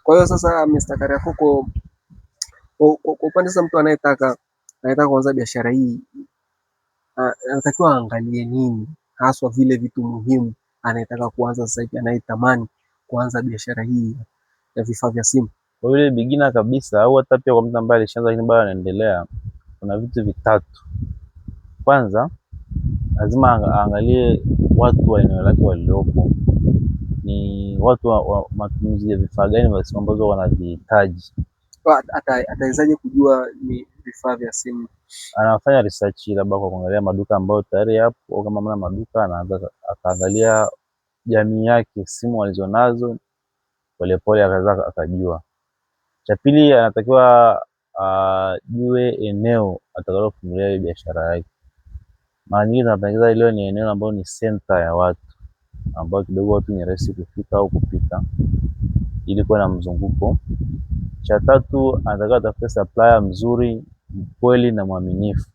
Kwa hiyo sasa Mr. Kariakoo, kwa upande sasa mtu anayetaka kuanza biashara hii anatakiwa aangalie nini haswa, vile vitu muhimu anayetaka kuanza sasa hivi, anayetamani kuanza biashara hii ya vifaa vya simu? Kwa yule beginner kabisa au hata pia kwa mtu ambaye alishaanza lakini bado anaendelea, kuna vitu vitatu. Kwanza lazima aangalie watu wa eneo lake waliopo ni watu wa matumizi ya vifaa gani vya simu ambazo wanavihitaji. Atawezaje kujua ni vifaa vya simu? Anafanya research labda kwa kuangalia maduka ambayo tayari yapo, au kama hamna maduka anaanza akaangalia jamii yake simu walizonazo, polepole akaweza akajua. Cha pili, anatakiwa ajue eneo atakalofungulia hiyo biashara yake. Mara nyingi tunapendekeza ile ni eneo ambalo ni center ya watu, ambao kidogo watu ni rahisi kufika au kupita, ili kuwa na mzunguko. Cha tatu, anatakiwa atafute supplier mzuri, mkweli na mwaminifu,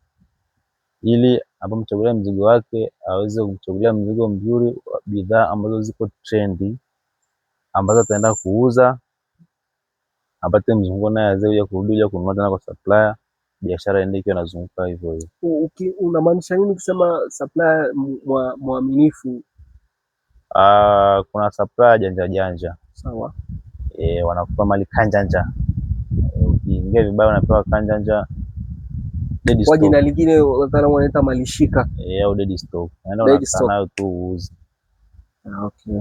ili anapomchagulia mzigo wake aweze kumchagulia mzigo mzuri wa bidhaa ambazo ziko trendi, ambazo ataenda kuuza apate mzunguko, naye aweze kuja kurudi kuja kununua tena kwa supplier, biashara iende ikiwa inazunguka hivyo hivyo. Unamaanisha nini kusema supplier mwaminifu? Kuna supplier janja janja. Sawa. E, wanakupa mali kanjanja. Ukiingia vibaya unapewa kanjanja, dead Kwa stock. jina lingine wataalamu wanaita malishika. E, au dead stock. Unaenda Dead unakaa stock. nayo tu uuze. Ah, okay.